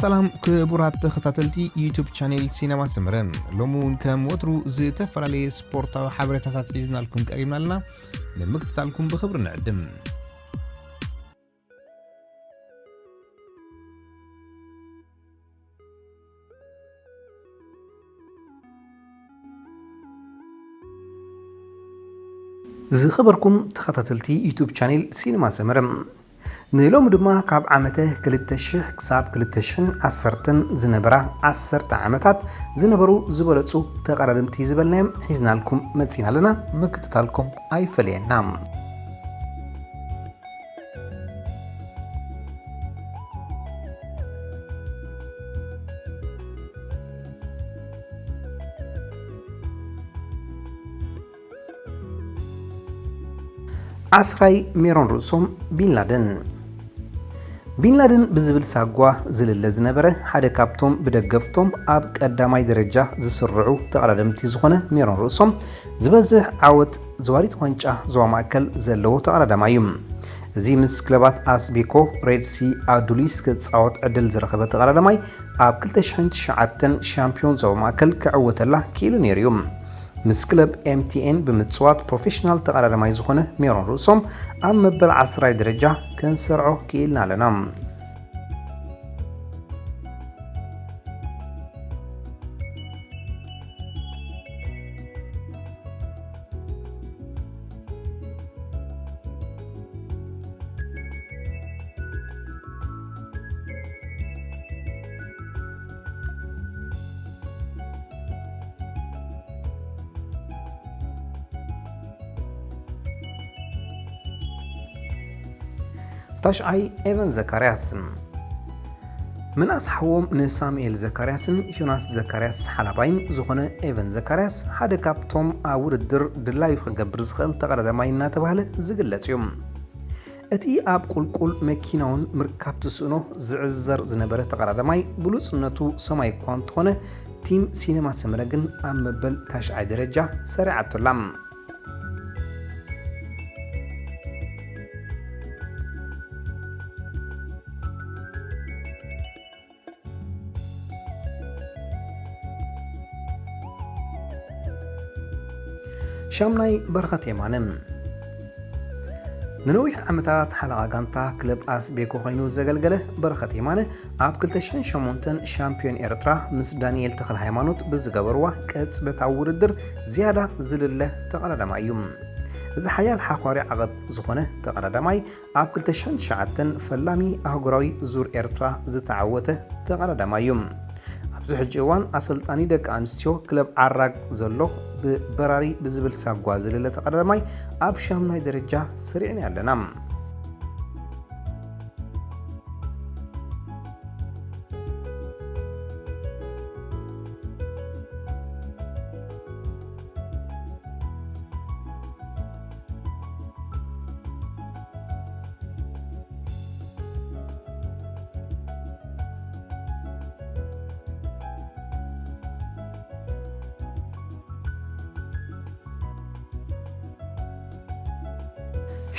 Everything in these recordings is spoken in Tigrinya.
ሰላም ክቡራት ተኸታተልቲ ዩቱብ ቻኔል ሲነማ ሰመረ፣ ሎሚ እውን ከም ወትሩ ዝተፈላለየ ስፖርታዊ ሓበሬታታት ሒዝናልኩም ቀሪብና ኣለና። ንምክትታልኩም ብኽብሪ ንዕድም። ዝኸበርኩም ተኸታተልቲ ዩቱብ ቻኔል ሲኒማ ሰመረ፣ ንሎሚ ድማ ካብ ዓመተ ክልተ ሽሕ ክሳብ ክልተ ሽሕን ዓሰርተን ዝነበራ ዓሰርተ ዓመታት ዝነበሩ ዝበለጹ ተቐዳደምቲ ዝበልናዮም ሒዝናልኩም መጺና ኣለና። ምክትታልኩም ኣይፈለየና። ዓስራይ ሜሮን ርእሶም ቢንላደን። ቢንላደን ብዝብል ሳጓ ዝልለ ዝነበረ ሓደ ካብቶም ብደገፍቶም ኣብ ቀዳማይ ደረጃ ዝስርዑ ተቐዳደምቲ ዝኾነ ሜሮን ርእሶም ዝበዝሕ ዓወት ዘዋሪት ዋንጫ ዞባ ማእከል ዘለዎ ተቐዳዳማይ እዩ። እዚ ምስ ክለባት ኣስቤኮ፣ ሬድሲ፣ ኣዱሊስ ክጻወት ዕድል ዝረኸበ ተቐዳዳማይ ኣብ ክልተ ሽሕን ትሽዓተን ሻምፒዮን ዞባ ማእከል ክዕወተላ ክኢሉ ነይሩ እዩ። ምስ ክለብ ኤምቲኤን ብምጽዋት ፕሮፌሽናል ተቐዳዳማይ ዝኾነ ሜሮን ርእሶም ኣብ መበል ዓስራይ ደረጃ ክንሰርዖ ክኢልና ኣለና። ታሽዓይ ኤቨን ዘካርያስ። ምንኣስ ሓዎም ንሳሙኤል ዘካርያስን ዮናስ ዘካርያስ ሓላባይን ዝኾነ ኤቨን ዘካርያስ ሓደ ካብቶም ኣብ ውድድር ድላዩ ክገብር ዝኽእል ተቐዳዳማይ እናተባህለ ዝግለጽ እዩ። እቲ ኣብ ቁልቁል መኪናውን ምርካብ ትስእኖ ዝዕዘር ዝነበረ ተቐዳዳማይ ብሉጽነቱ ሰማይ እኳ እንተኾነ፣ ቲም ሲነማ ሰመረ ግን ኣብ መበል ታሽዓይ ደረጃ ሰሪዓቶላ። ሻምናይ በረኸት የማነ። ንነዊሕ ዓመታት ሓለቓ ጋንታ ክለብ ኣስቤኮ ኮይኑ ዘገልገለ በረኸት የማነ፣ ኣብ ክልተ ሽሕን ሸሞንተን ሻምፒዮን ኤርትራ ምስ ዳንኤል ተኽለ ሃይማኖት ብዝገበርዋ ቅጽበታዊ ውድድር ዝያዳ ዝልለ ተቐዳዳማይ እዩ። እዚ ሓያል ሓዃሪ ዓቐብ ዝኾነ ተቐዳዳማይ፣ ኣብ ክልተ ሽሕን ትሽዓተን ፈላሚ ኣህጉራዊ ዙር ኤርትራ ዝተዓወተ ተቐዳዳማይ እዩ። ኣብዚ ሕጂ እዋን ኣሰልጣኒ ደቂ ኣንስትዮ ክለብ ዓራግ ዘሎ ብበራሪ ብዝብል ሳጓ ዝልለ ተቐዳዳማይ ኣብ ሻምናይ ደረጃ ሰሪዕና ኣለና።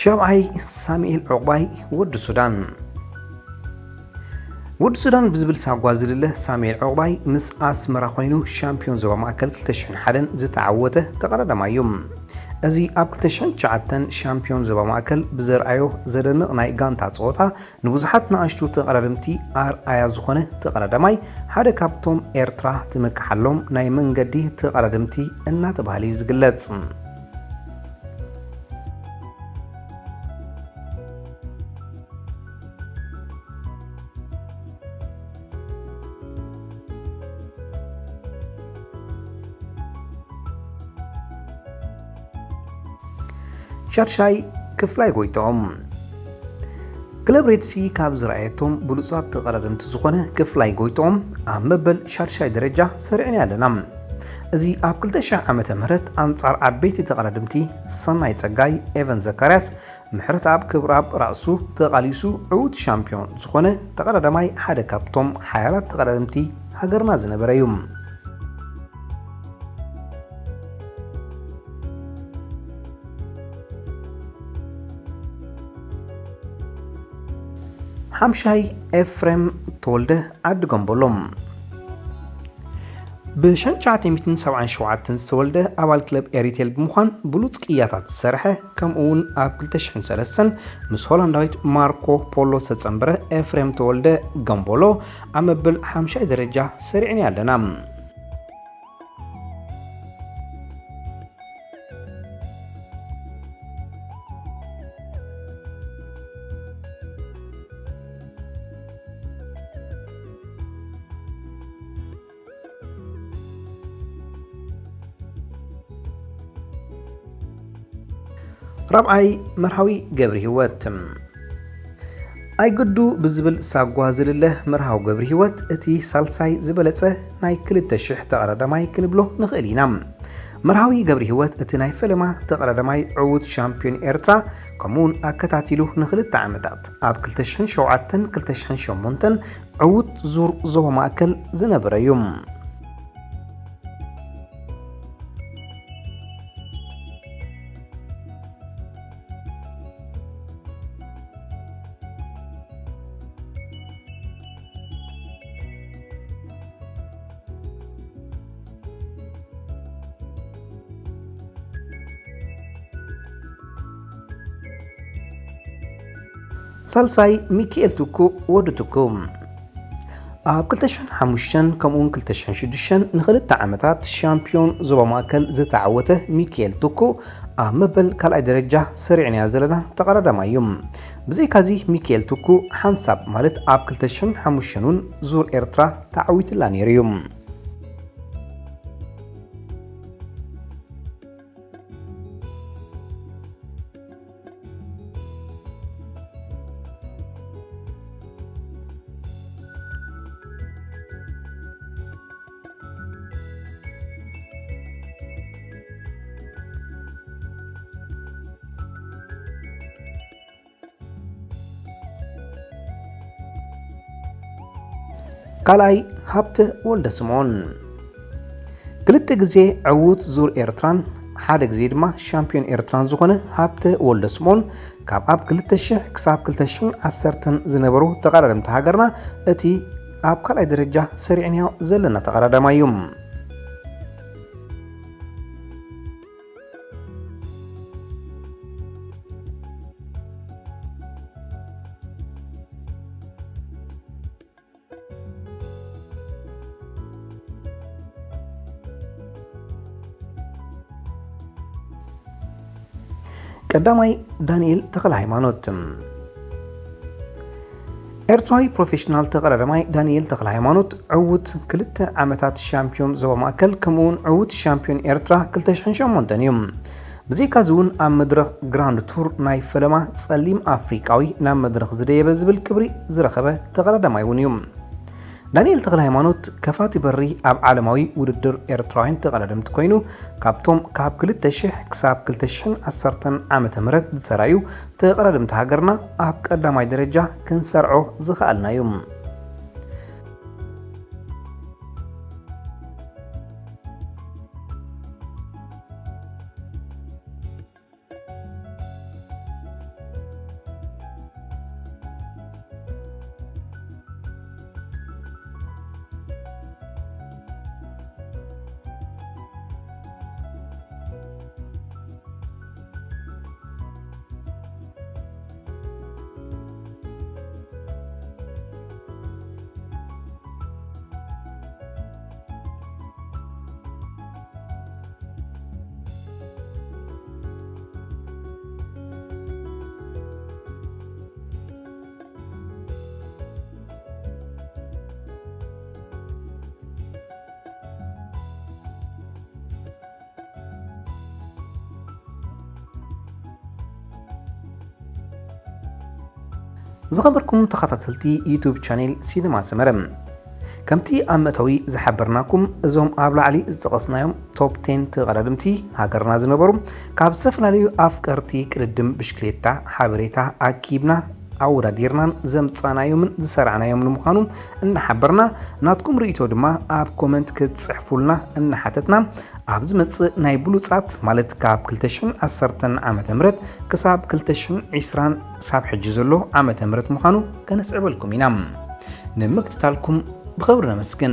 ሻብዓይ ሳሙኤል ዑቕባይ ወዲ ሱዳን። ወዲ ሱዳን ብዝብል ሳጓ ዝልለ ሳሙኤል ዑቕባይ ምስ ኣስመራ ኮይኑ ሻምፒዮን ዞባ ማእከል ክልተ ሽሕን ሓደን ዝተዓወተ ተቐዳዳማይ እዩ። እዚ ኣብ ክልተ ሽሕን ትሽዓተን ሻምፒዮን ዞባ ማእከል ብዘርኣዮ ዘደንቕ ናይ ጋንታ ጸወታ ንብዙሓት ንኣሽቱ ተቐዳደምቲ ኣርኣያ ዝኾነ ተቐዳዳማይ፣ ሓደ ካብቶም ኤርትራ ትምክሓሎም ናይ መንገዲ ተቐዳደምቲ እናተባህለ እዩ ዝግለጽ። ሻድሻይ ክፍላይ ጎይትኦም። ክለብ ሬድሲ ካብ ዝረኣየቶም ብሉጻት ተቐዳደምቲ ዝኾነ ክፍላይ ጎይትኦም ኣብ መበል ሻድሻይ ደረጃ ሰሪዕና ኣለና። እዚ ኣብ ክልተ ሽሕ ዓመተ ምህረት ኣንጻር ዓበይቲ ተቐዳደምቲ ሰናይ ጸጋይ፣ ኤቨን ዘካርያስ፣ ምሕረተኣብ ክብረኣብ ራእሱ ተቓሊሱ ዕዉት ሻምፒዮን ዝኾነ ተቐዳዳማይ ሓደ ካብቶም ሓያላት ተቐዳደምቲ ሃገርና ዝነበረ እዩ። ሓምሻይ ኤፍሬም ተወልደ ዓዲ ገምበሎ። ብሸንቻዓት ሚትን ሰብዓን ሸውዓተን ዝተወልደ ኣባል ክለብ ኤሪቴል ብምዃን ብሉጽ ቅያታት ዝሰርሐ፣ ከምኡ እውን ኣብ ክልተ ሽሕን ሰለስተን ምስ ሆላንዳዊት ማርኮ ፖሎ ዝተጸንበረ ኤፍሬም ተወልደ ገምበሎ ኣብ መበል ሓምሻይ ደረጃ ሰሪዕና ኣለና። ራብዓይ፣ መርሃዊ ገብረ ህይወት። ኣይግዱ ብዝብል ሳጓ ዝልለ መርሃዊ ገብረ ህይወት እቲ ሳልሳይ ዝበለጸ ናይ ክልተ ሽሕ ተቐዳዳማይ ክንብሎ ንኽእል ኢና። መርሃዊ ገብረ ህይወት እቲ ናይ ፈለማ ተቐዳዳማይ ዕዉት ሻምፒዮን ኤርትራ፣ ከምኡውን ኣከታቲሉ ንኽልተ ዓመታት ኣብ ክልተ ሽሕን ሸውዓተን ክልተ ሽሕን ሸሞንተን ዕዉት ዙር ዞባ ማእከል ዝነበረ እዩ። ሳልሳይ፣ ሚኪኤል ቱኩ ወዲ ቱኩ። ኣብ ክልተ ሽሕን ሓሙሽተን ከምኡውን ክልተ ሽሕን ሽዱሽተን ንኽልተ ዓመታት ሻምፒዮን ዞባ ማእከል ዝተዓወተ ሚኪኤል ቱኩ፣ ኣብ መበል ካልኣይ ደረጃ ሰሪዕናዮ ዘለና ተቐዳዳማይ እዩ። ብዘይካዚ፣ ሚኪኤል ቱኩ ሓንሳብ ማለት ኣብ ክልተ ሽሕን ሓሙሽተን እውን ዙር ኤርትራ ተዓዊትላ ነይሩ እዩ። ካልኣይ፣ ሃብተ ወልደ ስምዖን። ክልተ ግዜ ዕዉት ዙር ኤርትራን ሓደ ግዜ ድማ ሻምፒዮን ኤርትራን ዝኾነ ሃብተ ወልደ ስምዖን፣ ካብ ኣብ ክልተ ሽሕ ክሳብ ክልተ ሽሕን ዓሰርተን ዝነበሩ ተቐዳደምቲ ሃገርና፣ እቲ ኣብ ካልኣይ ደረጃ ሰሪዕናዮ ዘለና ተቐዳዳማይ እዩ። ቀዳማይ፣ ዳንኤል ተኽለ ሃይማኖት። ኤርትራዊ ፕሮፌሽናል ተቐዳዳማይ ዳንኤል ተኽለ ሃይማኖት፣ ዕዉት ክልተ ዓመታት ሻምፒዮን ዞባ ማእከል፣ ከምኡውን ዕዉት ሻምፒዮን ኤርትራ ክልተ ሽሕን ሸሞንተን እዩ። ብዘይካዚ እውን ኣብ መድረኽ ግራንድ ቱር ናይ ፈለማ ጸሊም ኣፍሪቃዊ ናብ መድረኽ ዝደየበ ዝብል ክብሪ ዝረኸበ ተቐዳዳማይ እውን እዩ። ዳንኤል ተኽለ ሃይማኖት፣ ከፋቲ በሪ ኣብ ዓለማዊ ውድድር ኤርትራውያን ተቐዳደምቲ ኮይኑ፣ ካብቶም ካብ ክልተ ሽሕ ክሳብ ክልተ ሽሕን ዓሰርተን ዓመተ ምህረት ዝተራእዩ ተቐዳደምቲ ሃገርና ኣብ ቀዳማይ ደረጃ ክንሰርዖ ዝኸኣልና እዩ። ዝኸበርኩም ተኸታተልቲ ዩቱብ ቻኔል ሲነማ ሰመረ፣ ከምቲ ኣብ መእተዊ ዝሓበርናኩም፣ እዞም ኣብ ላዕሊ ዝጠቐስናዮም ቶፕ ቴን ተቐዳድምቲ ሃገርና ዝነበሩ፣ ካብ ዝተፈላለዩ ኣፍቀርቲ ቅድድም ብሽክሌታ ሓበሬታ ኣኪብና ኣወዳዲርናን ዘምጻናዮምን ዝሰራዕናዮም ንምዃኑ እናሓበርና፣ ናትኩም ርእይቶ ድማ ኣብ ኮመንት ክትጽሕፉልና እናሓተትና፣ ኣብ ዝመጽእ ናይ ብሉጻት፣ ማለት ካብ ክልተ ሽሕን ዓሰርተን ዓመተ ምህረት ክሳብ ክልተ ሽሕን ዕስራን ክሳብ ሕጂ ዘሎ ዓመተ ምህረት ምዃኑ ከነስዕበልኩም ኢና። ንምክትታልኩም ብኽብሪ ነመስግን።